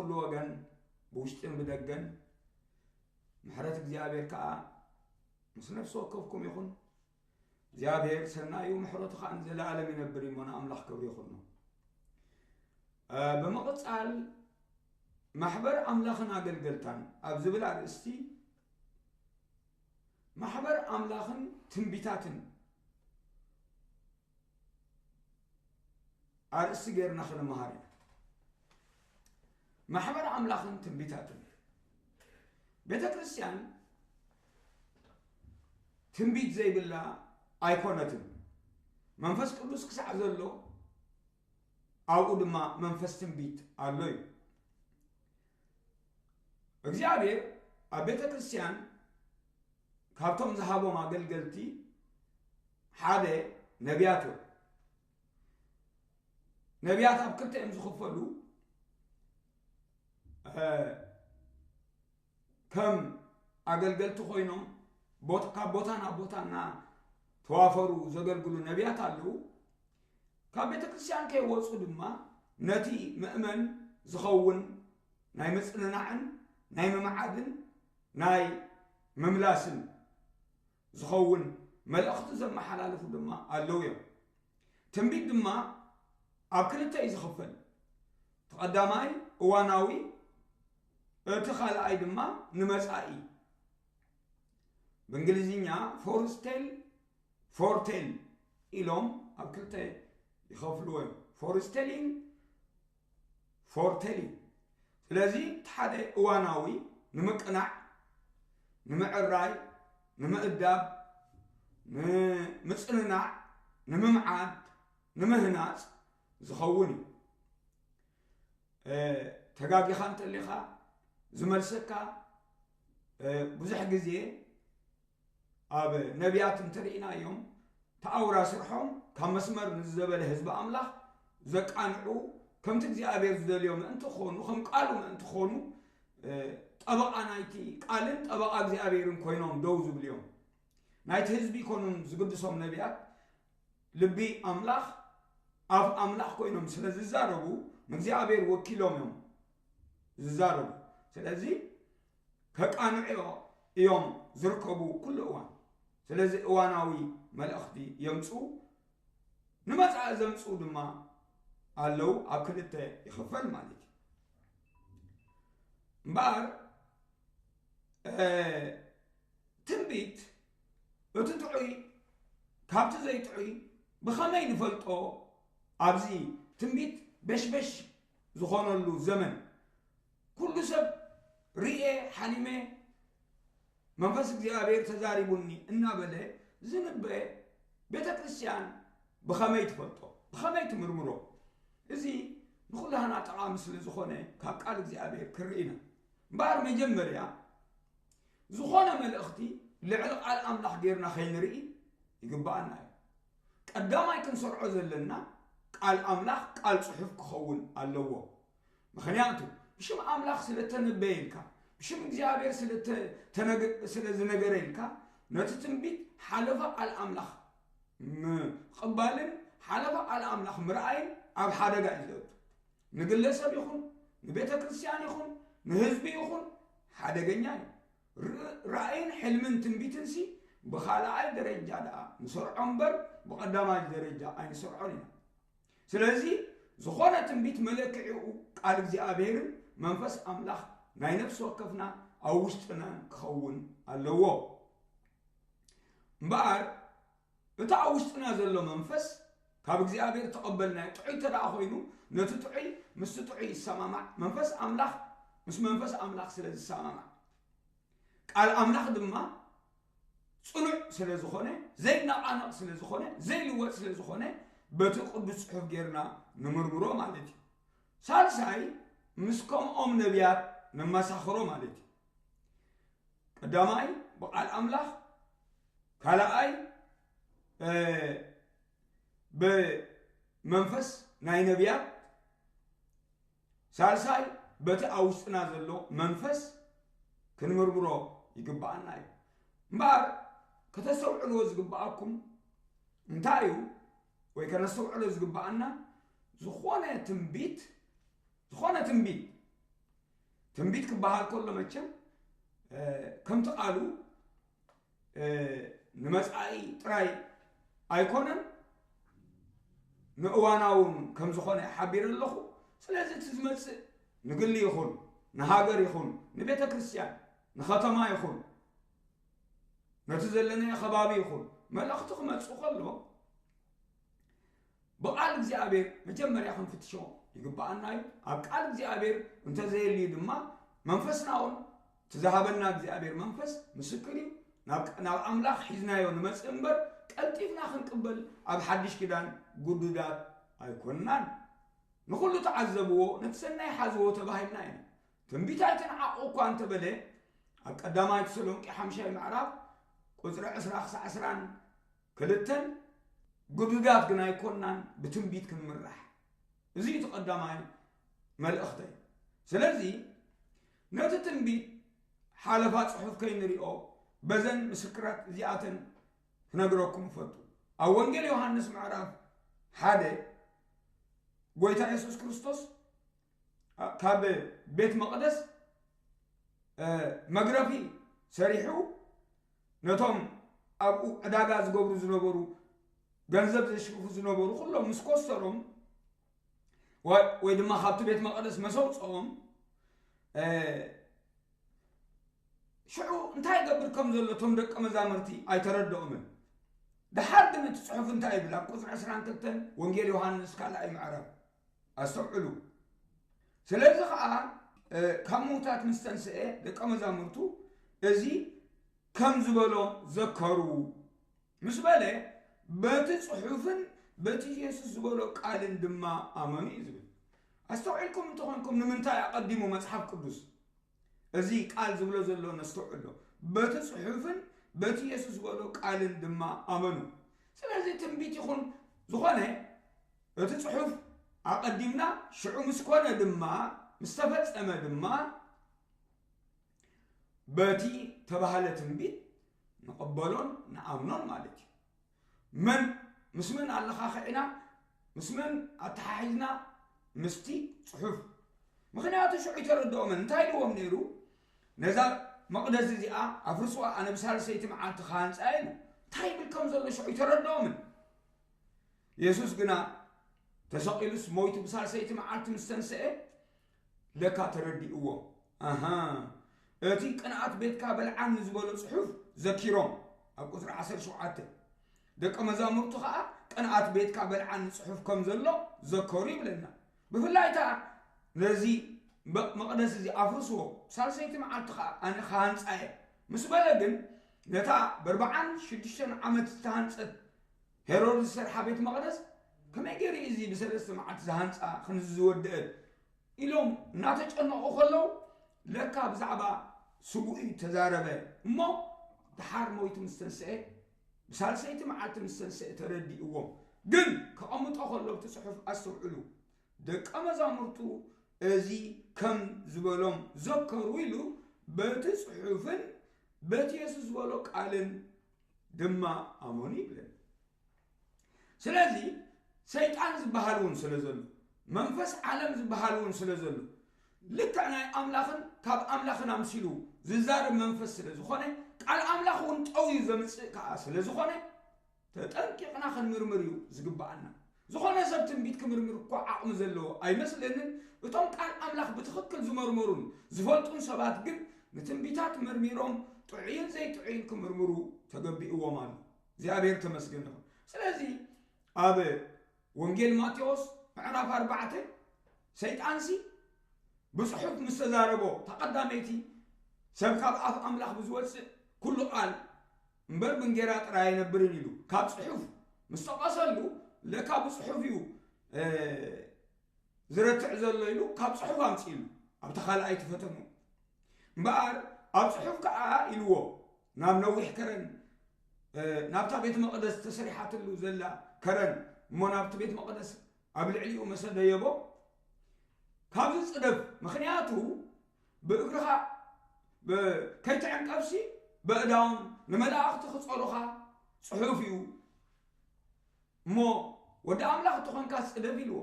ኩሉ ወገን፣ ብውሽጥን ብደገን፣ ምሕረት እግዚኣብሔር ከኣ ምስ ነፍሲ ወከፍኩም ይኹን። እግዚኣብሔር ሰናዩ ምሕረቱ ከኣ ንዘለኣለም ይነብር እሞ ንኣምላኽ ክብሪ ይኹኖ። እ፣ ብምቕጻል ማሕበር ኣምላኽን ኣገልገልታን ኣብ ዝብል ኣርእስቲ ማሕበር ኣምላኽን ትንቢታትን ኣርእስቲ ጌርና ክንመሃር ኢና። ማሕበር ኣምላኽን ትንቢታትን። ቤተ ክርስቲያን ትንቢት ዘይብላ ኣይኮነትን። መንፈስ ቅዱስ ክሳዕ ዘሎ ኣብኡ ድማ መንፈስ ትንቢት ኣሎ እዩ። እግዚኣብሔር ኣብ ቤተ ክርስቲያን ካብቶም ዝሃቦም ኣገልገልቲ ሓደ ነቢያት እዮም። ነቢያት ኣብ ክልተ እዮም ዝኽፈሉ። እ፣ ከም ኣገልገልቲ ኮይኖም ቦት-፣ ካብ ቦታ ናብ ቦታ እናተዋፈሩ ዘገልግሉ ነቢያት ኣለዉ። ካብ ቤተ ክርስቲያን ከይወፁ ድማ ነቲ ምእመን ዝኸውን ናይ ምጽንናዕን ናይ ምምዓድን ናይ ምምላስን ዝኸውን መልእኽቲ ዘመሓላልፉ ድማ ኣለዉ እዮም። ትንቢት ድማ ኣብ ክልተ እዩ ዝኽፈል። እቲ ቀዳማይ እዋናዊ፣ እቲ ካልኣይ ድማ ንመጻኢ። ብእንግሊዝኛ ፎርስቴል፣ ፎርቴል ኢሎም ኣብ ክልተ ይኸፍልዎ እዮም። ፎርስቴሊንግ፣ ፎርቴሊንግ። ስለዚ እቲ ሓደ እዋናዊ፣ ንምቅናዕ፣ ንምዕራይ፣ ንምእዳብ፣ ንምጽንናዕ፣ ንምምዓድ፣ ንምህናጽ ዝኸውን እዩ። እ፣ ተጋጊኻ እንተሊኻ ዝመልሰካ፣ እ፣ ብዙሕ ግዜ ኣብ ነቢያት እንተርኢናዮም፣ እቲ ኣውራ ስርሖም ካብ መስመር ንዝዘበለ ህዝቢ ኣምላኽ ዘቃንዑ፣ ከምቲ እግዚኣብሔር ዝደልዮ ምእንቲ ክኾኑ፣ ከም ቃሉ ምእንቲ ክኾኑ፣ እ፣ ጠበቓ ናይቲ ቃልን ጠበቓ እግዚኣብሔርን ኮይኖም ደው ዝብሉ እዮም። ናይቲ ህዝቢ ይኮኑን ዝግድሶም ነቢያት፣ ልቢ ኣምላኽ፣ ኣፍ ኣምላኽ ኮይኖም ስለ ዝዛረቡ፣ ንእግዚኣብሔር ወኪሎም እዮም ዝዛረቡ። ስለዚ ከቃንዑ እዮም ዝርከቡ ኩሉ እዋን። ስለዚ እዋናዊ መልእኽቲ የምጽኡ፣ ንመጻኢ ዘምጽኡ ድማ ኣለዉ። ኣብ ክልተ ይኽፈል ማለት እዩ። እምበኣር፣ እ፣ ትንቢት እቲ ጥዑይ ካብቲ ዘይጥዑይ ብኸመይ ንፈልጦ? ኣብዚ ትንቢት በሽበሽ ዝኾነሉ ዘመን ኩሉ ሰብ ርኤ፣ ሓሊመ፣ መንፈስ እግዚኣብሔር ተዛሪቡኒ እናበለ ዝንበ ቤተ ክርስቲያን ብኸመይ ትፈልጦ? ብኸመይ ትምርምሮ? እዚ ንኹላህና ጠቓሚ ስለ ዝኾነ ካብ ቃል እግዚኣብሔር ክርኢ ኢና። እምበኣር መጀመርያ ዝኾነ መልእኽቲ ልዕሊ ቃል ኣምላኽ ጌርና ከይንርኢ ይግብኣና እዩ። ቀዳማይ ክንሰርዖ ዘለና ቃል ኣምላኽ ቃል ጽሑፍ ክኸውን ኣለዎ። ምኽንያቱ ብሽም ኣምላኽ ስለ ተነበየልካ፣ ብሽም እግዚኣብሔር ስለ ተ-፣ ተነገ-፣ ስለ ዝነገረልካ፣ ነቲ ትንቢት ሓለፋ ቃል ኣምላኽ ምቕባልን ሓለፋ ቃል ኣምላኽ ምርኣይን ኣብ ሓደጋ እዩ ዘእቱ። ንግለሰብ ይኹን፣ ንቤተ ክርስቲያን ይኹን፣ ንህዝቢ ይኹን ሓደገኛ እዩ። ር-፣ ራእይን ሕልምን ትንቢትንሲ ብኻልኣይ ደረጃ ደኣ ንሰርዖ እምበር ብቐዳማይ ደረጃ ኣይንሰርዖን ኢና። ስለዚ ዝኾነ ትንቢት መለክዒኡ ቃል እግዚኣብሔርን መንፈስ ኣምላኽ ናይ ነፍሲ ወከፍና ኣብ ውሽጥናን ክኸውን ኣለዎ። እምበኣር እቲ ኣብ ውሽጥና ዘሎ መንፈስ ካብ እግዚኣብሔር ተቐበልናዮ ጥዑይ እንተ ደኣ ኮይኑ፣ ነቲ ጥዑይ ምስቲ ጥዑይ ይሰማማዕ። መንፈስ ኣምላኽ ምስ መንፈስ ኣምላኽ ስለ ዝሰማማዕ፣ ቃል ኣምላኽ ድማ ጽኑዕ ስለ ዝኾነ፣ ዘይነቓነቕ ስለ ዝኾነ፣ ዘይልወጥ ስለ ዝኾነ፣ በቲ ቅዱስ ጽሑፍ ጌርና ንምርምሮ ማለት እዩ። ሳልሳይ፣ ምስ ከምኦም ነቢያት ነመሳኽሮ ማለት እዩ። ቀዳማይ ብቃል ኣምላኽ፣ ካልኣይ፣ እ፣ ብመንፈስ ናይ ነቢያት፣ ሳልሳይ በቲ ኣብ ውሽጥና ዘሎ መንፈስ ክንምርምሮ ይግብኣና እዩ። እምበኣር ከተስተውዕልዎ ዝግብኣኩም እንታይ እዩ? ወይ ከነስተውዕሎ ዝግብኣና፣ ዝኾነ ትንቢት፣ ዝኾነ ትንቢት ትንቢት ክበሃል ከሎ መቸም ከምቲ ቃሉ ንመጻኢ ጥራይ ኣይኮነን፣ ንእዋናውን ከም ዝኾነ ሓቢረ ኣለኹ። ስለዚ እቲ ዝመጽእ ንግሊ ይኹን ንሃገር ይኹን ንቤተ ክርስቲያን ንኸተማ ይኹን ነቲ ዘለናዮ ከባቢ ይኹን መልእኽቲ ክመጽእ ከሎ ብቃል እግዚኣብሔር መጀመርያ ክንፍትሾ ይግብኣና እዩ። ኣብ ቃል እግዚኣብሔር እንተዘየልዩ ድማ መንፈስና እውን እቲ ዝሃበና እግዚኣብሔር መንፈስ ምስክር እዩ። ናብ ኣምላኽ ሒዝናዮ ንመጽእ እምበር ቀልጢፍና ክንቅበል ኣብ ሓድሽ ኪዳን ግዱዳት ኣይኮንናን። ንኹሉ ተዓዘብዎ፣ ነቲ ሰናይ ሓዝዎ ተባሂልና ኢና። ትንቢት ኣይትንዓቑ እኳ እንተበለ ኣብ ቀዳማይ ተሰሎንቄ ሓምሻይ ምዕራፍ ቁፅሪ ዕስራ ክሳዕ ዕስራን ክልተን ግዱዳት ግን ኣይኮንናን ብትንቢት ክንምራሕ። እዚ እቲ ቀዳማይ መልእኽተይ። ስለዚ ነቲ ትንቢት ሓለፋ ጽሑፍ ከይንሪኦ በዘን ምስክራት እዚኣተን ክነግረኩም እፈቱ። ኣብ ወንጌል ዮሃንስ ምዕራፍ ሓደ ጎይታ የሱስ ክርስቶስ ካብ ቤት መቕደስ መግረፊ ሰሪሑ ነቶም ኣብኡ ዕዳጋ ዝገብሩ ዝነበሩ ገንዘብ ዘሽርፉ ዝነበሩ ኩሎም ምስ ኮስተሮም ወይ ድማ ካብቲ ቤት መቕደስ መሰውፅኦም ሽዑ እንታይ ይገብር ከም ዘሎ እቶም ደቀ መዛሙርቲ ኣይተረድኦምን። ደሓር ግን እቲ ጽሑፍ እንታይ ይብል? ኣብ ቁጽሪ ዕስራን ክልተን ወንጌል ዮሃንስ ካልኣይ ምዕራፍ ኣስተውዕሉ። ስለዚ ኸኣ ካብ ምዉታት ምስ ተንስኤ ደቀ መዛሙርቱ እዚ ከም ዝበሎ ዘከሩ ምስ በለ በቲ ጽሑፍን በቲ የሱስ ዝበሎ ቃልን ድማ ኣመኑ እዩ ዝብል። ኣስተውዒልኩም እንተኾንኩም ንምንታይ ኣቐዲሙ መጽሓፍ ቅዱስ እዚ ቃል ዝብሎ ዘሎ ነስተውዕሎ። በቲ ጽሑፍን በቲ የሱስ ዝበሎ ቃልን ድማ ኣመኑ። ስለዚ ትንቢት ይኹን ዝኾነ እቲ ጽሑፍ ኣቐዲምና ሽዑ ምስ ኮነ ድማ ምስ ተፈጸመ ድማ በቲ ተባህለ ትንቢት ንቐበሎን ንኣምኖን ማለት እዩ። መን ምስ መን ኣለኻኺዕና ምስ መን ኣተሓሒዝና ምስቲ ጽሑፍ ምኽንያቱ ሽዑ ይተረድኦምን እንታይ ኢልዎም ነይሩ? ነዛ መቕደስ እዚኣ ኣፍርስዋ ኣነ ብሳልሰይቲ መዓልቲ ክሃንፃ ኢሉ እንታይ ይብል ከም ዘሎ ሽዑ ይተረድኦምን። የሱስ ግና ተሰቒሉስ ሞይቱ ብሳልሰይቲ መዓልቲ ምስ ተንስአ ለካ ተረዲእዎ። ኣሃ እቲ ቅንኣት ቤትካ በልዓኒ ዝበሎ ጽሑፍ ዘኪሮም ኣብ ቁጽሪ ዓሰርተ ሸውዓተ ደቀ መዛሙርቱ ኸኣ ቅንኣት ቤትካ በልዓኒ ጽሑፍ ከም ዘሎ ዘከሩ ይብለና። ብፍላይ እታ ነዚ መቕደስ እዚ ኣፍርስዎ ሳልሰይቲ መዓልቲ ኸኣ ኣነ ክሃንጻ እየ ምስ በለ ግን ነታ ብኣርብዓን ሽዱሽተን ዓመት ዝተሃንጸት ሄሮድስ ዝሰርሓ ቤት መቕደስ ከመይ ገይሩ እዩ እዚ ብሰለስተ መዓልቲ ዝሃንጻ ክንዚ ዝወድአት ኢሎም እናተጨነቑ ከለዉ ለካ ብዛዕባ ስጉኡ እዩ ተዛረበ እሞ ደሓር ሞይቱ ምስ ተንስአ ብሳልሰይቲ መዓልቲ ምስ ተንስአ ተረዲእዎም። ግን ከቐምጦ ከሎ እቲ ጽሑፍ ኣስተውዕሉ ደቀ መዛሙርቱ እዚ ከም ዝበሎም ዘከሩ ኢሉ በቲ ጽሑፍን በቲ የሱስ ዝበሎ ቃልን ድማ ኣመኑ ይብለና። ስለዚ ሰይጣን ዝበሃል እውን ስለ ዘሎ መንፈስ ዓለም ዝበሃል እውን ስለ ዘሎ ልክዕ ናይ ኣምላኽን ካብ ኣምላኽን ኣምሲሉ ዝዛረብ መንፈስ ስለ ዝኾነ ቃል ኣምላኽ እውን ጠውዩ ዘምፅእ ከዓ ስለ ዝኾነ ተጠንቂቕና ክንምርምር እዩ ዝግብኣና። ዝኾነ ሰብ ትንቢት ክምርምር እኳ ዓቕሚ ዘለዎ ኣይመስለንን። እቶም ቃል ኣምላኽ ብትኽክል ዝመርመሩን ዝፈልጡን ሰባት ግን ንትንቢታት መርሚሮም ጥዑይን ዘይጥዑይን ክምርምሩ ተገቢእዎም ኣሎ። እግዚኣብሔር ተመስገን ይኹን። ስለዚ ኣብ ወንጌል ማቴዎስ ምዕራፍ ኣርባዕተ ሰይጣንሲ ብጽሑፍ ምስ ተዛረቦ ተቐዳመይቲ ሰብ ካብ ኣፍ ኣምላኽ ብዝወፅእ ኩሉ ቃል እምበር ብእንጌራ ጥራይ ኣይነብርን ኢሉ ካብ ጽሑፍ ምስ ጠቐሰሉ ለካ ብጽሑፍ እዩ ዝረትዕ ዘሎ ኢሉ ካብ ጽሑፍ ኣምፅእሉ ኣብቲ ካልኣይቲ ፈተኑ እምበኣር ኣብ ጽሑፍ ከዓ ኢልዎ ናብ ነዊሕ ከረን ናብታ ቤት መቕደስ ተሰሪሓትሉ ዘላ ከረን እሞ ናብቲ ቤት መቕደስ ኣብ ልዕሊኡ መሰደየቦ ካብዚ ጽደፍ ምኽንያቱ ብእግርኻ ከይትዕንቀፍሲ በእዳዎም ንመላእኽቲ ክጸሩኻ ጽሑፍ እዩ እሞ ወዲ ኣምላኽ እንተኾንካ ጽደፍ ኢልዎ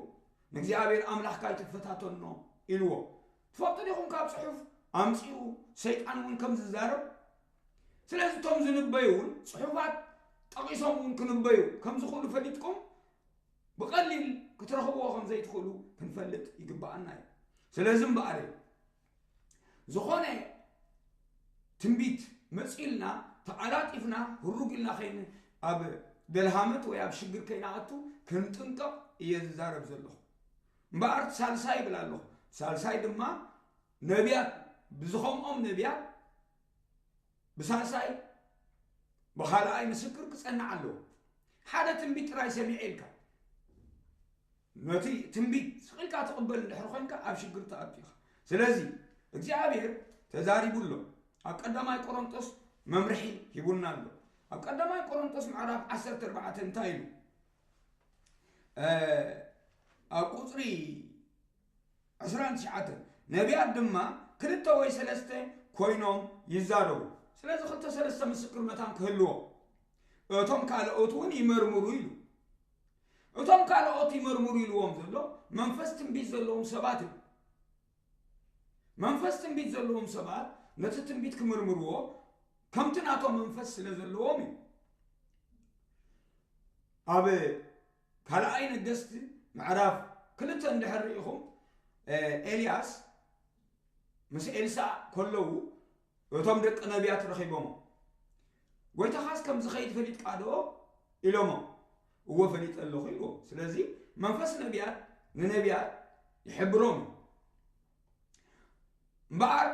ንእግዚኣብሔር ኣምላኽካ ኣይትፈታተኖ ኢልዎ ትፈልጡ ዲኹም ካብ ጽሑፍ ኣምጺኡ ሰይጣን እውን ከም ዝዛረብ? ስለዚ እቶም ዝንበዩ እውን ጽሑፋት ጠቒሶም እውን ክንበዩ ከም ዝኽእሉ ፈሊጥኩም ብቐሊል ክትረኽብዎ ከም ዘይትኽእሉ ክንፈልጥ ይግብኣና እዩ። ስለዚ እምበኣር እዩ ዝኾነ ትንቢት መጺልና ተቓላጢፍና ህሩግ ኢልና ከይን ኣብ ደልሃመት ወይ ኣብ ሽግር ከይንኣቱ ክንጥንቀቕ እየ ዝዛረብ ዘለኹ። እምበኣር ሳልሳይ ይብል ኣለኹ። ሳልሳይ ድማ ነቢያት፣ ብዝኸምኦም ነቢያት ብሳልሳይ ብኻልኣይ ምስክር ክጸንዕ ኣለዎ። ሓደ ትንቢት ጥራይ ሰሚዐ ኢልካ ነቲ ትንቢት ስቕ ኢልካ ትቕበል እንድሕር ኮይንካ ኣብ ሽግር ትኣቱ ኢኻ። ስለዚ እግዚኣብሔር ተዛሪቡ ኣሎ። ኣብ ቀዳማይ ቆሮንጦስ መምርሒ ሂቡና ኣሎ። ኣብ ቀዳማይ ቆሮንጦስ ምዕራፍ ዓሰርተ ኣርባዕተ እንታይ ኢሉ? ኣብ ቁፅሪ ዕስራን ትሽዓተን ነቢያት ድማ ክልተ ወይ ሰለስተ ኮይኖም ይዛረቡ። ስለዚ ክልተ ሰለስተ ምስክር መታን ክህልዎ፣ እቶም ካልኦት እውን ይመርምሩ ኢሉ። እቶም ካልኦት ይመርምሩ ኢልዎም ዘሎ መንፈስ ትንቢት ዘለዎም ሰባት እዩ። መንፈስ ትንቢት ዘለዎም ሰባት ነቲ ትንቢት ክምርምርዎ ከምቲ ናቶም መንፈስ ስለ ዘለዎም እዩ። ኣብ ካልኣይ ነገስቲ ምዕራፍ ክልተ እንድሕር ርኢኹም፣ ኤልያስ ምስ ኤልሳዕ ከለዉ እቶም ደቂ ነቢያት ረኺቦሞ፣ "ጎይታኻስ ከም ዝኸይድ ፈሊጥካ ዶ?" ኢሎሞ። "እወ፣ ፈሊጠ ኣለኹ" ኢልዎ። ስለዚ መንፈስ ነቢያት ንነቢያት ይሕብሮም እዩ። እምበኣር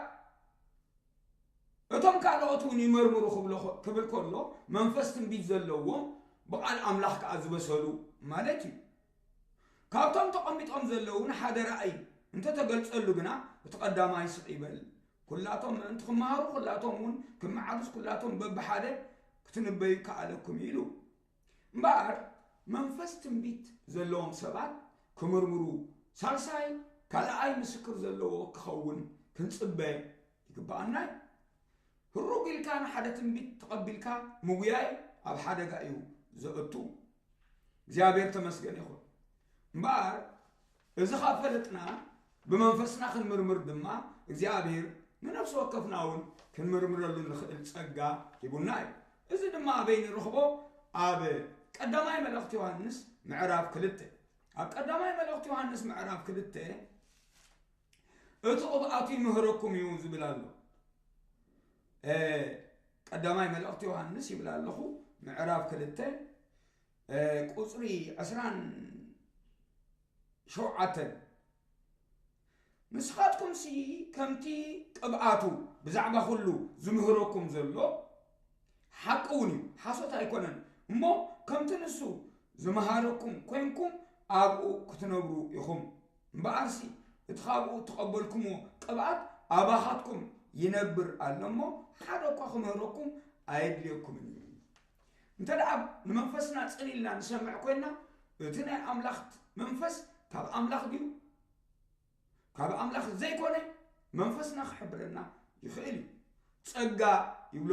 እቶም ካልኦት እውን ይመርምሩ ክብሎ-፣ ክብል ከሎ መንፈስ ትንቢት ዘለዎም ብቓል ኣምላኽ ከኣ ዝበሰሉ ማለት እዩ። ካብቶም ተቐሚጦም ዘለዉ ንሓደ ራእይ እንተተገልጸሉ ግና እቲ ቀዳማይ ስቕ ይበል። ኩላቶም ምእንቲ ክመሃሩ፣ ኩላቶም እውን ክመዓዱስ፣ ኩላቶም በብሓደ ክትንበዩ ይከኣለኩም እዩ ኢሉ። እምበኣር መንፈስ ትንቢት ዘለዎም ሰባት ክምርምሩ፣ ሳልሳይ ካልኣይ ምስክር ዘለዎ ክኸውን ክንጽበ ይግብኣና እዩ። ህሩግ ኢልካ ንሓደ ትንቢት ተቐቢልካ ምጉያይ ኣብ ሓደጋ እዩ ዘእቱ። እግዚኣብሔር ተመስገን ይኹን። እምበኣር እዚ ካብ ፈለጥና ብመንፈስና ክንምርምር ድማ እግዚኣብሔር ንነፍሲ ወከፍና እውን ክንምርምረሉ ንኽእል ጸጋ ሂቡና እዩ። እዚ ድማ ኣበይ ንረኽቦ? ኣብ ቀዳማይ መልእኽቲ ዮሃንስ ምዕራፍ ክልተ። ኣብ ቀዳማይ መልእኽቲ ዮሃንስ ምዕራፍ ክልተ እቲ ቅብኣቱ ይምህረኩም እዩ ዝብል ኣሎ። እ፣ ቀዳማይ መልእኽቲ ዮሃንስ ይብል ኣለኹ፣ ምዕራፍ ክልተ፣ እ፣ ቁጽሪ ዕስራን ሸውዓተን። ንስኻትኩምሲ ከምቲ ቅብኣቱ ብዛዕባ ኩሉ ዝምህረኩም ዘሎ ሓቂ እውን እዩ፣ ሓሶት ኣይኮነን። እሞ ከምቲ ንሱ ዝመሃረኩም ኮይንኩም ኣብኡ ክትነብሩ ኢኹም። እምበኣርሲ እቲ ካብኡ እተቐበልኩምዎ ቅብኣት ኣባኻትኩም ይነብር ኣሎ እሞ፣ ሓደ እኳ ክምህረኩም ኣየድልየኩምን እዩ። እንተ ደኣ ንመንፈስና ጽን ኢልና ንሰምዕ ኮይንና፣ እቲ ናይ ኣምላኽ መንፈስ ካብ ኣምላኽ ድዩ? ካብ ኣምላኽ ዘይኮነ መንፈስና ክሕብረና ይኽእል እዩ። ጸጋ ይብሎ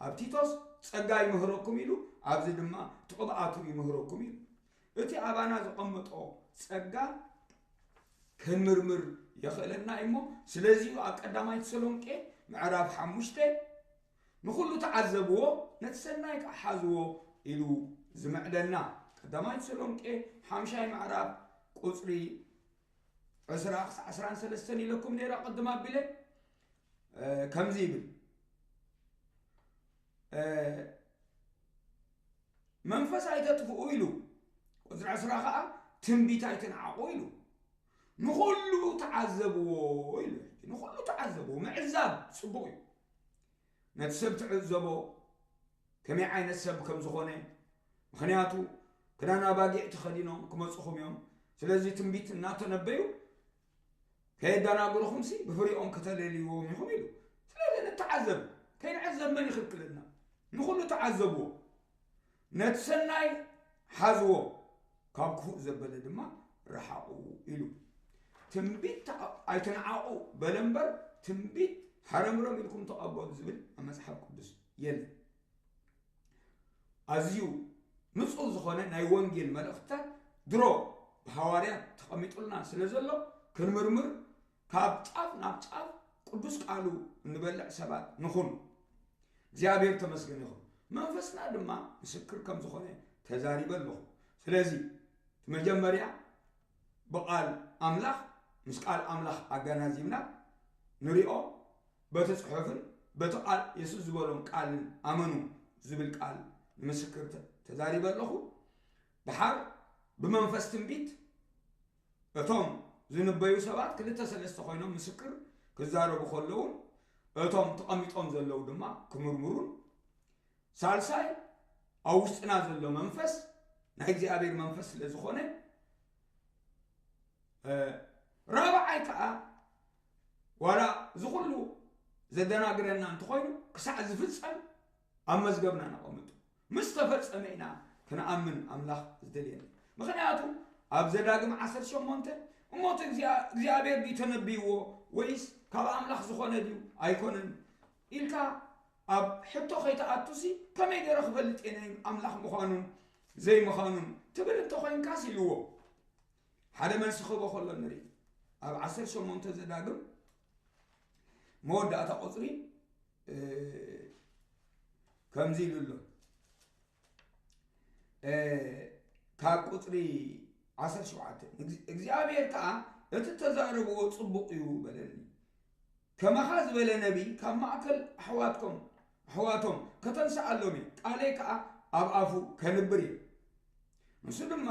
ኣብ ቲቶስ፣ ጸጋ ይምህረኩም ኢሉ፣ ኣብዚ ድማ እቲ ቅብኣቱ ይምህረኩም ኢሉ። እቲ ኣባና ዘቐመጦ ጸጋ ክንምርምር የኽእለና እዩ እሞ፣ ስለዚ እዩ ኣብ ቀዳማይ ተሰሎንቄ ምዕራፍ ሓሙሽተ፣ "ንኹሉ ተዓዘብዎ፣ ነቲ ሰናይ ከዓ ሓዝዎ" ኢሉ ዝምዕደና። ቀዳማይ ተሰሎንቄ ሓምሻይ ምዕራፍ ቁጽሪ ዕስራ ክሳዕ ዕስራን ሰለስተን ኢለኩም ነይረ ቅድም ኣቢለ፣ እ፣ ከምዚ ይብል፣ እ፣ "መንፈስ ኣይተጥፍኡ" ኢሉ፣ ቁጽሪ ዕስራ ኸዓ "ትንቢት ኣይትንዓቑ" ኢሉ፣ "ንኹሉ ተዓዘብዎ" ኢሉ። ንኹሉ ተዓዘብዎ፣ ምዕዛብ ጽቡቕ እዩ። ነቲ ሰብ ትዕዘቦ፣ ከመይ ዓይነት ሰብ ከም ዝኾነ፣ ምኽንያቱ ክዳን ኣባጊዕ ተኸዲኖም ክመጹኹም እዮም። ስለዚ ትንቢት እናተነበዩ ከየዳናግሩኹምሲ ብፍሪኦም ከተለልይዎም ኢኹም ኢሉ። ስለዚ ንተዓዘብ፣ ከይንዕዘብ መን ይኽልክለና? ንኹሉ ተዓዘብዎ፣ ነቲ ሰናይ ሓዝዎ፣ ካብ ክፉእ ዘበለ ድማ ረሓቑ ኢሉ። ትንቢት ተቐ-፣ ኣይትንዓቑ በለ እምበር፣ ትንቢት ሃረምረም ኢልኩም ተቐበሉ ዝብል ኣብ መጽሓፍ ቅዱስ የለን። ኣዝዩ ንጹር ዝኾነ ናይ ወንጌል መልእኽትታት ድሮ ብሃዋርያት ተቐሚጡልና ስለ ዘሎ፣ ክንምርምር፣ ካብ ጫፍ ናብ ጫፍ ቅዱስ ቃሉ እንበልዕ ሰባት ንኹን። እግዚኣብሔር ተመስገን ይኹን። መንፈስና ድማ ምስክር ከም ዝኾነ ተዛሪበ ኣለኹ። ስለዚ እቲ መጀመርያ ብቓል ኣምላኽ፣ ምስ ቃል ኣምላኽ ኣገናዚብና ንሪኦ፣ በቲ ጽሑፍን በቲ ቃል የሱስ ዝበሎም ቃልን ኣመኑ ዝብል ቃል ንምስክር ተ-፣ ተዛሪበ ኣለኹ። ደሓር ብመንፈስ ትንቢት እቶም ዝንበዩ ሰባት ክልተ ሰለስተ ኮይኖም ምስክር ክዛረቡ ከለውን እቶም ተቐሚጦም ዘለዉ ድማ ክምርምሩን፣ ሳልሳይ ኣብ ውስጥና ዘሎ መንፈስ ናይ እግዚኣብሔር መንፈስ ስለ ዝኾነ፣ እ፣ ራብዓይ ከዓ ዋላ እዚ ኩሉ ዘደናግረና እንተኾይኑ ክሳዕ ዝፍጸም ኣብ መዝገብና ነቐምጡ። ምስ ተፈጸመ ኢና ክንኣምን ኣምላኽ ዝደልየና። ምኽንያቱ ኣብ ዘዳግም ዓሰርተ ሸሞንተ እሞ እቲ እግዚኣብ-፣ እግዚኣብሔር ድዩ ተነብይዎ ወይስ ካብ ኣምላኽ ዝኾነ ድዩ ኣይኮነን ኢልካ ኣብ ሕቶ ከይተኣቱሲ ከመይ ገይረ ክፈልጥ እየ ናይ ኣምላኽ ምዃኑን ዘይምዃኑን ትብል እንተኾይንካስ ኢልዎ። ሓደ መልሲ ክህቦ ከሎ ንርኢ። ኣብ ዓሰርተ ሸሞንተ ዘዳግም መወዳእታ ቁጽሪ፣ እ፣ ከምዚ ኢሉ ኣሎ። እ፣ ካብ ቁጽሪ ዓሰርተ ሸውዓተ፣ "እግዚ-፣ እግዚኣብሔር ከኣ እቲ እተዛረብዎ ጽቡቕ እዩ" በለኒ። "ከማኻ ዝበለ ነቢይ ካብ ማእከል ኣሕዋትኩም፣ ኣሕዋቶም ከተንስኣሎም እየ፣ ቃለይ ከኣ ኣብ ኣፉ ከንብር እየ። ንሱ ድማ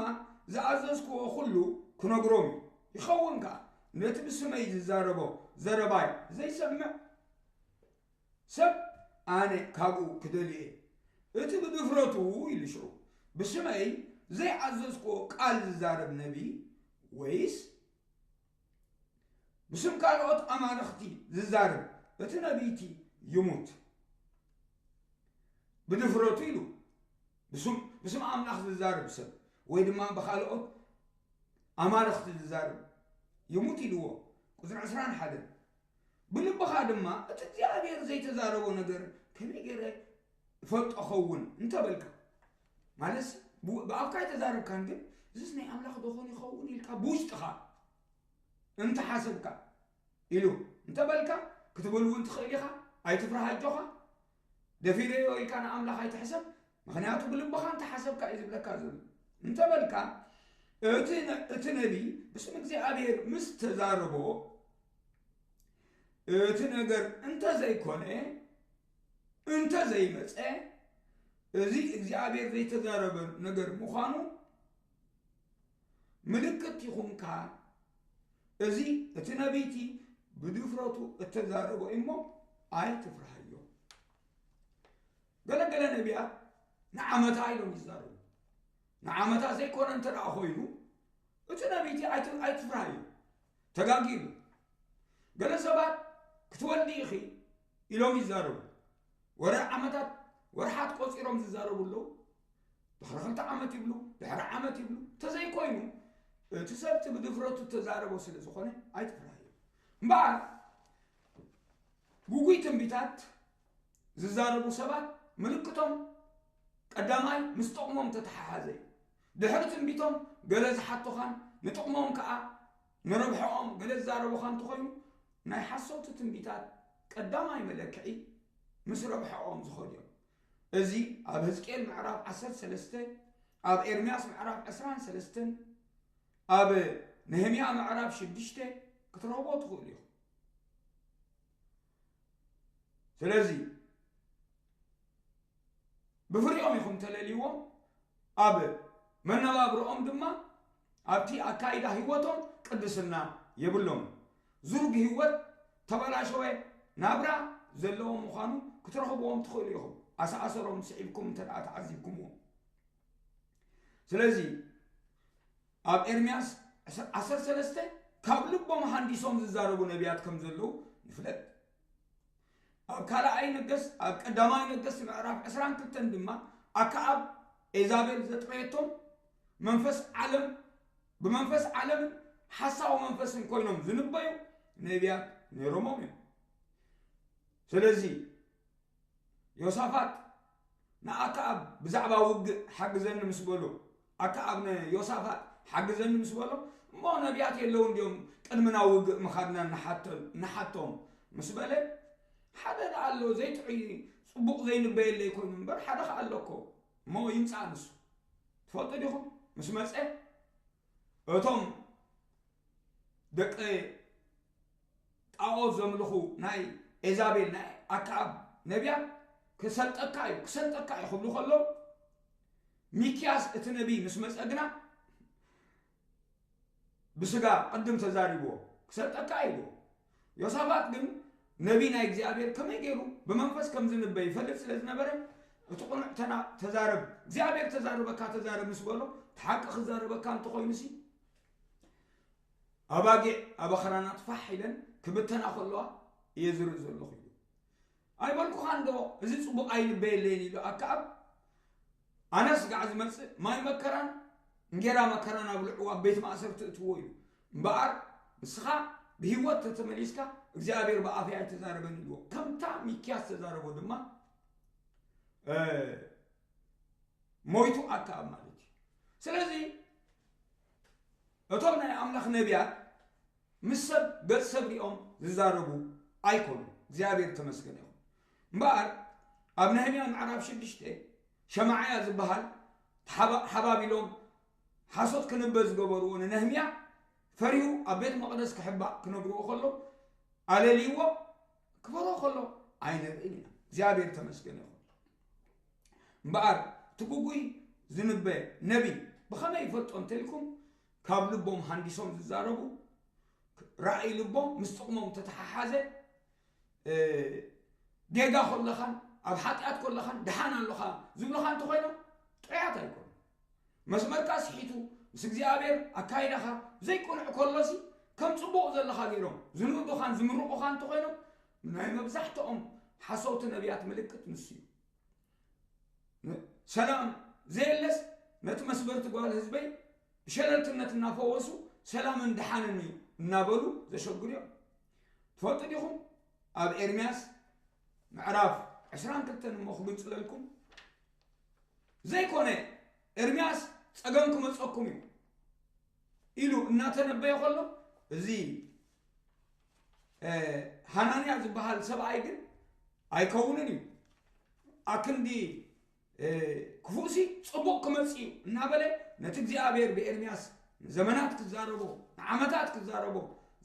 ዝኣዘዝክዎ ኩሉ ክነግሮም እዩ። ይኸውን ከኣ፣ ነቲ ብስመይ ዝዛረቦ ዘረባይ ዘይሰምዕ ሰብ ኣነ ካብኡ ክደልዮ እየ። እቲ ብድፍረቱ" ኢሉ ሽዑ፣ "ብስመይ ዘይኣዘዝክዎ ቃል ዝዛረብ ነቢይ ወይስ ብስም ካልኦት ኣማልኽቲ ዝዛረብ እቲ ነቢይቲ ይሙት። ብድፍረቱ" ኢሉ፣ ብስም፣ ብስም ኣምላኽ ዝዛረብ ሰብ ወይ ድማ ብኻልኦት ኣማልኽቲ ዝዛረብ ይሙት ኢልዎ። ቁጽሪ ዕስራን ሓደን፣ "ብልብኻ ድማ እቲ እግዚኣብሔር ዘይተዛረቦ ነገር ከመይ ገይረ እፈልጦ ኸውን?" እንተበልካ፣ ማለት ብ-፣ ብኣፍካ ኣይተዛረብካን፣ ግን "እዚስ ናይ ኣምላኽ ዶ ኾን ይኸውን?" ኢልካ ብውሽጥኻ እንተሓሰብካ ኢሉ እንተበልካ፣ ክትብል እውን ትኽእል ኢኻ። ኣይትፍርሃ ኣጆኻ። ደፊረዮ ኢልካ ንኣምላኽ ኣይትሕሰብ፣ ምኽንያቱ ብልብኻ እንተሓሰብካ እዩ ዝብለካ ዘሎ። እንተበልካ፣ እቲ ነ-፣ እቲ ነቢይ ብስም እግዚኣብሔር ምስ ተዛረቦ፣ እቲ ነገር እንተዘይኮነ፣ እንተዘይመጸ፣ እዚ እግዚኣብሔር ዘይተዛረበ ነገር ምዃኑ ምልክት ይኹንካ። እዚ እቲ ነቢይቲ ብድፍረቱ እተዛረቦ እሞ ኣይትፍርሃዮ። ገለገለ ነቢያት ንዓመታ ኢሎም ይዛረቡ። ንዓመታ ዘይኮነ እንተ ደኣ ኾይኑ፣ እቲ ነቢይቲ ኣይት-፣ ኣይትፍርሃዮ። ተጋጊሉ። ገለ ሰባት ክትወልዲ ኢኺ ኢሎም ይዛረቡ። ወረ ዓመታት፣ ወርሓት ቆጺሮም ዝዛረቡ ኣለዉ። ድሕሪ ክልተ ዓመት ይብሉ፣ ድሕሪ ዓመት ይብሉ። እንተዘይኮይኑ፣ እቲ ሰብ እቲ ብድፍረቱ እተዛረቦ ስለ ዝኾነ ኣይትፍርሃዮ። እምበኣር፣ ግጉይ ትንቢታት ዝዛረቡ ሰባት ምልክቶም ቀዳማይ ምስ ጥቕሞም ተተሓሓዘ እዩ። ድሕሪ ትንቢቶም ገለ ዝሓቱኻን ንጥቕሞም ከኣ ንረብሐኦም ገለ ዝዛረቡኻ እንተኾይኑ፣ ናይ ሓሰውቲ ትንቢታት ቀዳማይ መለክዒ ምስ ረብሐኦም ዝኾኑ እዮም። እዚ ኣብ ህዝቅኤል ምዕራፍ ዓሰርተ ሰለስተ፣ ኣብ ኤርምያስ ምዕራፍ ዕስራን ሰለስተን፣ ኣብ ነህምያ ምዕራፍ ሽዱሽተ ክትረኽቦ ትኽእሉ ኢኹም። ስለዚ ብፍሪኦም ኢኹም ተለልይዎም፣ ኣብ መነባብሮኦም ድማ ኣብቲ ኣካይዳ ህይወቶም ቅድስና የብሎም። ዝሩግ ህይወት፣ ተበላሸወ ናብራ ዘለዎም ምዃኑ ክትረኽብዎም ትኽእሉ ኢኹም፣ ኣሰኣሰሮም ስዒብኩም እንተ ደኣ ተዓዚብኩምዎም። ስለዚ ኣብ ኤርምያስ ዓሰርተ ሰለስተ ካብ ልቦም ሃንዲሶም ዝዛረቡ ነቢያት ከም ዘለዉ ንፍለጥ። ኣብ ካልኣይ ነገስት፣ ኣብ ቀዳማይ ነገስት ምዕራፍ ዕስራን ክልተን ድማ ኣከኣብ ኤዛቤል ዘጥረየቶም መንፈስ ዓለም፣ ብመንፈስ ዓለምን ሓሳዊ መንፈስን ኮይኖም ዝንበዩ ነቢያት ነይሮሞም እዮም። ስለዚ ዮሳፋጥ ንኣከኣብ ብዛዕባ ውግእ ሓግዘኒ ምስ በሎ፣ ኣከኣብ ንዮሳፋጥ ሓግዘኒ ምስ በሎ፣ እሞ ነቢያት የለውን ድዮም ቅድምና ውግእ ምኻድና ንሓቶ-፣ ንሓቶም ምስ በለ፣ ሓደ ደኣ ኣሎ ዘይጥዑይ ጽቡቕ ዘይንበየለይ ኮይኑ እምበር ሓደ ኸኣ ኣሎ እኮ። እሞ ይምጻእ ንሱ። ትፈልጡ ዲኹም? ምስ መጸ እቶም ደቂ ጣዖት ዘምልኹ ናይ ኤዛቤል ናይ ኣክዓብ ነቢያት ክሰልጠካ እዩ፣ ክሰልጠካ እዩ ክብሉ ከለዉ፣ ሚክያስ እቲ ነቢይ ምስ መጸ ግና ብስጋ ቅድም ተዛሪብዎ፣ ክሰልጠካ እዩ ኢልዎ። ዮሳፋጥ ግን ነቢይ ናይ እግዚኣብሔር ከመይ ገይሩ ብመንፈስ ከም ዝንበ ይፈልጥ ስለ ዝነበረ፣ እቲ ቅኑዕ ተና-፣ ተዛረብ፣ እግዚኣብሔር ተዛረበካ ተዛረብ ምስ በሎ፣ እቲ ሓቂ ክዛረበካ እንተኾይኑሲ፣ ኣባጊዕ ኣብ ኣኽራናት ፋሕ ኢለን ክብተና ከለዋ እየ ዝርኢ ዘለኹ ኢሉ። ኣይበልኩኻን ዶ እዚ ጽቡቕ ኣይልበየለይን ኢሉ ኣክዓብ? ኣነ ስጋዕ ዝመጽእ ማይ መከራን እንጌራ መከራን ኣብልዕዎ ኣብ ቤት ማእሰርቲ እትዎ ኢሉ። እምበኣር ንስኻ ብህይወት ተተመሊስካ እግዚኣብሔር ብኣፈይ ኣይተዛረበን ኢልዎ። ከምታ ሚክያስ ተዛረቦ ድማ፣ እ፣ ሞይቱ ኣክዓብ ማለት እዩ። ስለዚ እቶም ናይ ኣምላኽ ነቢያት ምስ ሰብ ገጽ ሰብ ሪኦም ዝዛረቡ ኣይኮኑ። እግዚኣብሔር ተመስገን ይኹን። እምበኣር ኣብ ነህምያ ምዕራፍ ሽዱሽተ ሸማዕያ ዝበሃል ተሓባ-፣ ሓባቢሎም ሓሶት ክንበ ዝገበርዎ ንነህምያ ፈሪሁ ኣብ ቤት መቕደስ ክሕባእ ክነግርዎ ከሎ ኣለልይዎ ክበሮ ከሎ ኣይንርእን ኢና። እግዚኣብሔር ተመስገን ይኹን። እምበኣር እቲ ግጉይ ዝንበ ነቢይ ብኸመይ ይፈልጦ እንተኢልኩም፣ ካብ ልቦም ሃንዲሶም ዝዛረቡ፣ ራእይ ልቦም ምስ ጥቕሞም ተተሓሓዘ፣ እ፣ ጌጋ ከለኻን ኣብ ሓጢኣት ከለኻን ደሓን ኣለኻ ዝብሉኻ እንተኾይኖም ጥዑያት ኣይኮኑን። መስመርካ ስሒቱ ምስ እግዚኣብሔር ኣካይዳኻ ዘይቅኑዕ ከሎሲ ከም ጽቡቕ ዘለኻ ገይሮም ዝንእዱኻን ዝምርቑኻ እንተኾይኖም ናይ መብዛሕትኦም ሓሰውቲ ነቢያት ምልክት ንሱ እዩ። ን-፣ ሰላም ዘየለስ ነቲ መስበርቲ ጓል ህዝበይ ብሸለልትነት እናፈወሱ ሰላምን ደሓንን እዩ እናበሉ ዘሸግሩ እዮም። ትፈልጡ ዲኹም? ኣብ ኤርምያስ ምዕራፍ ዕስራን ክልተን እሞ ክግንጽለልኩም፣ ዘይኮነ ኤርምያስ ጸገም ክመጸኩም እዩ ኢሉ እናተነበየ ከሎ፣ እዚ፣ እ፣ ሃናንያ ዝበሃል ሰብኣይ ግን ኣይከውንን እዩ፣ ኣክንዲ፣ እ፣ ክፉእሲ ጽቡቕ ክመጽእ እዩ እናበለ ነቲ እግዚኣብሔር ብኤርምያስ ንዘመናት ክዛረቦ፣ ንዓመታት ክዛረቦ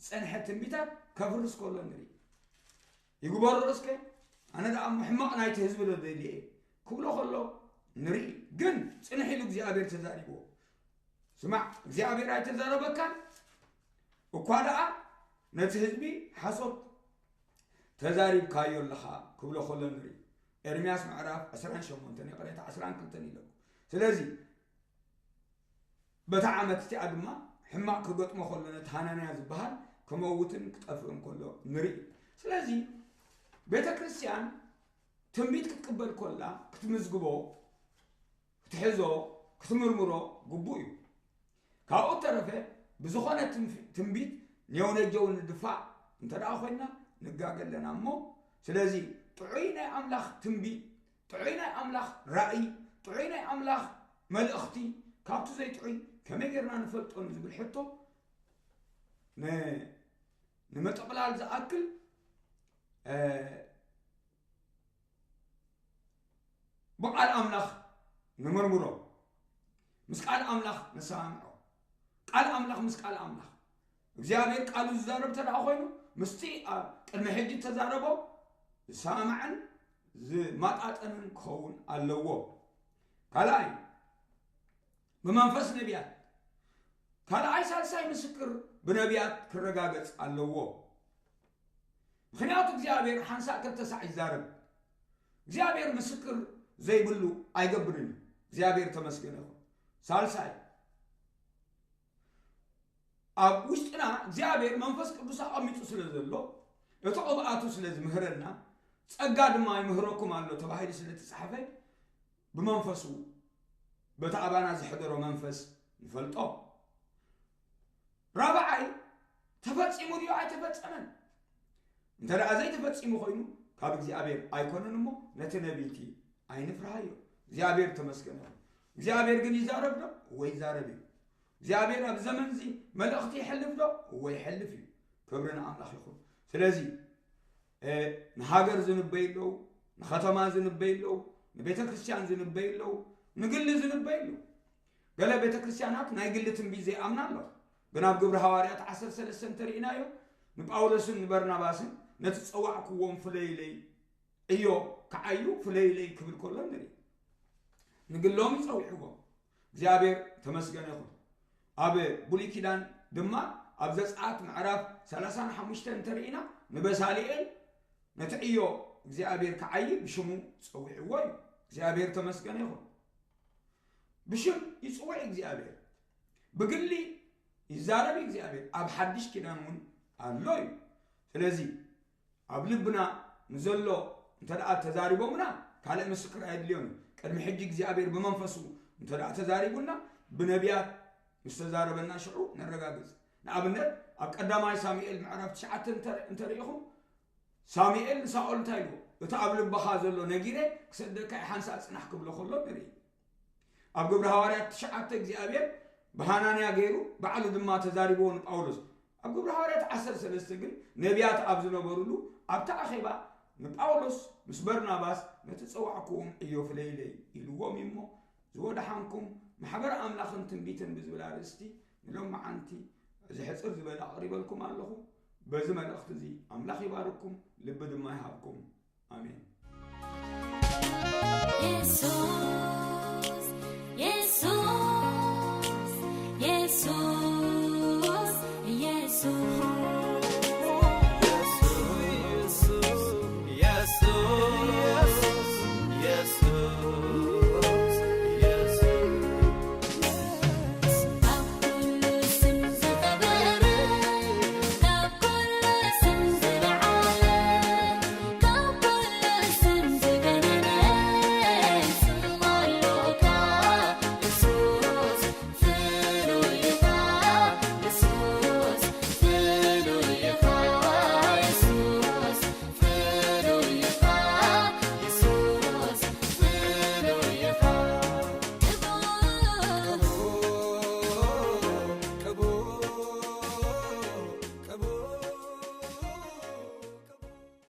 ዝጸንሐ ትንቢታት ከፍርስ ከሎ ንርኢ። ይግበሮ እስከ፣ ኣነ ደኣ እሞ ሕማቕ ናይቲ ህዝቢ ዶ ደልየ እየ ክብሎ ከሎ ንርኢ። ግን ጽንሕ ኢሉ እግዚኣብሔር ተዛሪብዎ። ስማዕ፣ እግዚኣብሔር ኣይተዛረበካን፣ እኳ ደኣ ነቲ ህዝቢ ሓሶት ተዛሪብካዮ ኣለኻ ክብሎ ከሎ ንርኢ። ኤርምያስ ምዕራፍ ዕስራን ሸሞንተን፣ ይቕሬታ፣ ዕስራን ክልተን ኢለኩም። ስለዚ በታ ዓመት እቲኣ ድማ ሕማቕ ክገጥሞ ከሎ ነቲ ሃናንያ ዝበሃል ክመውትን ክጠፍእን ከሎ ንርኢ። ስለዚ ቤተ ክርስቲያን ትንቢት ክትቅበል ከላ ክትምዝግቦ፣ ክትሕዞ፣ ክትምርምሮ ግቡእ እዩ። ካብኡ እተረፈ ብዝኾነ ትንፊ-፣ ትንቢት ኔው ነጀው ንድፋዕ እንተ ደኣ ኮይንና ንጋገ ኣለና እሞ፣ ስለዚ ጥዑይ ናይ ኣምላኽ ትንቢት፣ ጥዑይ ናይ ኣምላኽ ራእይ፣ ጥዑይ ናይ ኣምላኽ መልእኽቲ ካብቲ ዘይጥዑይ ከመይ ጌርና ንፈልጦ ንዝብል ሕቶ ን-፣ ንምጥቕላል ዝኣክል፣ እ፣ ብቃል ኣምላኽ ንምርምሮ፣ ምስ ቃል ኣምላኽ ነሰማምዖ። ቃል ኣምላኽ ምስ ቃል ኣምላኽ፣ እግዚኣብሔር ቃሉ ዝዛረብ እንተ ደኣ ኮይኑ፣ ምስቲ ኣብ ቅድሚ ሕጂ እተዛረቦ ዝሰማማዕን ዝማጣጠንን ክኸውን ኣለዎ። ካልኣይ፣ ብመንፈስ ነቢያት፣ ካልኣይ ሳልሳይ ምስክር ብነቢያት ክረጋገጽ ኣለዎ። ምኽንያቱ እግዚኣብሔር ሓንሳእ ክልተ ሳዕ ይዛረብ። እግዚኣብሔር ምስክር ዘይብሉ ኣይገብርን እዩ። እግዚኣብሔር ተመስገነ ይኹን። ሳልሳይ፣ ኣብ ውሽጥና እግዚኣብሔር መንፈስ ቅዱስ ኣቐሚጡ ስለ ዘሎ፣ እቲ ቅብኣቱ ስለ ዝምህረና፣ ጸጋ ድማ ይምህረኩም ኣሎ ተባሂሉ ስለ ተጻሕፈ፣ ብመንፈሱ፣ በቲ ኣባና ዘሕደሮ መንፈስ ንፈልጦ። ራብዓይ፣ ተፈጺሙ ድዩ ኣይተፈጸመን? እንተ ደኣ ዘይተፈጺሙ ኮይኑ፣ ካብ እግዚኣብሔር ኣይኮነን እሞ፣ ነቲ ነቢይቲ ኣይንፍርሃዮ። እግዚኣብሔር ተመስገነ ይኹን። እግዚኣብሔር ግን ይዛረብ ዶ? እወ ይዛረብ እዩ። እግዚኣብሔር ኣብ ዘመንዚ መልእኽቲ ይሕልፍ ዶ? እወ፣ ይሕልፍ እዩ። ክብሪ ንኣምላኽ ይኹን። ስለዚ ንሃገር ዝንበዩ ኣለዉ፣ ንኸተማ ዝንበዩ ኣለዉ፣ ንቤተ ክርስቲያን ዝንበዩ ኣለዉ፣ ንግሊ ዝንበዩ ኣለዉ። ገለ ቤተ ክርስቲያናት ናይ ግሊ ትንቢት ዘይኣምና ኣለዋ። ግን ኣብ ግብሪ ሃዋርያት ዓሰርተ ሰለስተ እንተርኢናዮ፣ ንጳውሎስን ንበርናባስን ነቲ ጸዋዕክዎም ፍለይለይ እዮ ክዓዩ ፍለይለይ ክብል ከሎ ንርኢ። ንግሎም ይጸውዕዎም። እግዚኣብሔር ተመስገነ ይኹን። ኣብ ብሉይ ኪዳን ድማ ኣብ ዘጸኣት ምዕራፍ ሰላሳን ሓሙሽተን እንተርኢና ንበሳልኤል ነቲ ዕዮ እግዚኣብሔር ክዓይ ብሽሙ ጸዊዕዎ እዩ። እግዚኣብሔር ተመስገነ ይኹን። ብሽም ይጽውዕ እግዚኣብሔር። ብግሊ ይዛረብ እግዚኣብሔር። ኣብ ሓድሽ ኪዳን እውን ኣሎ እዩ። ስለዚ ኣብ ልብና ንዘሎ እንተ ደኣ ተዛሪቦምና ካልእ ምስክር ኣየድልዮን እዩ። ቅድሚ ሕጂ እግዚኣብሔር ብመንፈሱ እንተ ደኣ ተዛሪቡና ብነቢያት ምስ ተዛረበና ሽዑ ነረጋግጽ። ንኣብነት ኣብ ቀዳማይ ሳሙኤል ምዕራፍ ትሽዓተ እንተ- እንተርኢኹም ሳሙኤል ንሳኦል እንታይ ኢልዎ? እቲ ኣብ ልብኻ ዘሎ ነጊረ ክሰደካ ሓንሳእ ጽናሕ ክብሎ ከሎ ንርኢ። ኣብ ግብሪ ሃዋርያት ትሽዓተ እግዚኣብሔር ብሃናንያ ገይሩ ባዕሉ ድማ ተዛሪብዎ ንጳውሎስ። ኣብ ግብሪ ሃዋርያት ዓሰርተ ሰለስተ ግን ነቢያት ኣብ ዝነበሩሉ ኣብቲ ኣኼባ ንጳውሎስ ምስ በርናባስ ነቲ ጸዋዕክዎም ዕዮ ፍለይለይ ኢልዎም እዩ እሞ ዝወደሓንኩም ማሕበር ኣምላኽን ትንቢትን ብዝብል ኣርእስቲ ንሎማዓንቲ እዚ ሕጽር ዝበለ ኣቕሪበልኩም ኣለኹ። በዚ መልእኽቲ እዚ ኣምላኽ ይባርኩም፣ ልቢ ድማ ይሃብኩም። ኣሜን።